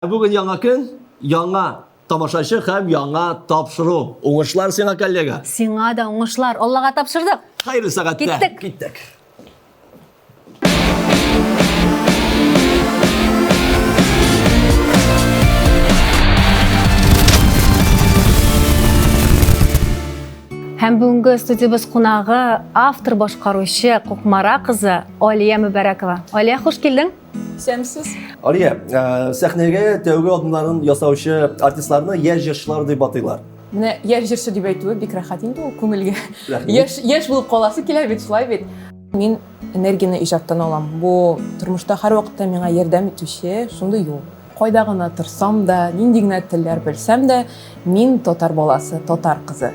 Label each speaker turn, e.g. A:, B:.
A: Бүген яңа көн, яңа тамашачы һәм яңа тапшыру. Уңышлар сиңа, коллега.
B: Сиңа да уңышлар. Аллага тапшырдык.
A: Хәерле сәгатьтә.
B: Киттек.
A: Киттек.
B: Һәм бүгенге студиябез кунагы автор башкаручы Кукмара кызы Алия Мөбәрәкова. Алия, хуш килдең.
C: Исәнмесез.
A: Алия, э, сәхнәгә тәүге адымнарын ясаучы артистларны яшь җырчылар дип атыйлар.
C: Менә яшь җырчы дип әйтүе бик рәхәт инде ул күңелгә. Яшь яшь булып каласы килә бит, шулай бит. Мин энергияне иҗаттан алам. Бу тормышта һәрвакытта миңа ярдәм итүче шундый юл. Кайда гына торсам да, нинди генә телләр белсәм дә, мин татар баласы, татар кызы.